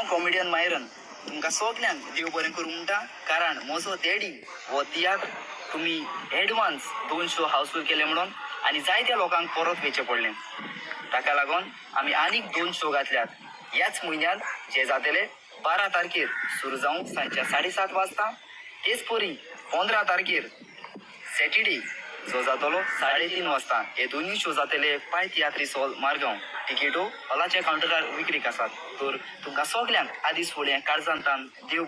हांव comedian Myron तुमकां सगल्यांक देव बरें करूं म्हणटा, कारण म्हजो डॅडी हो तियात्र तुमी एडवान्स दोन शो हाऊसफूल केले म्हणून आनी जायत्या लोकांक परत वयचें पडलें. ताका लागून आमी आनीक दोन शो घातल्यात ह्याच म्हयन्यांत, जे जातले 12 तारखेर सुरू जावंक सांजच्या 7:30 वाजता. तेच परी 15 तारखेर सॅटर्डे जो जातलो 3:30 वाजता. हे दोनूय शो जातले पाय तियात्रीस हॉल, मारगांव. तिकेटो हॉलाच्या कावंटरार विक्रीक आसात. तर तुमकां सगल्यांक आदींच फुडें काळजांतान देव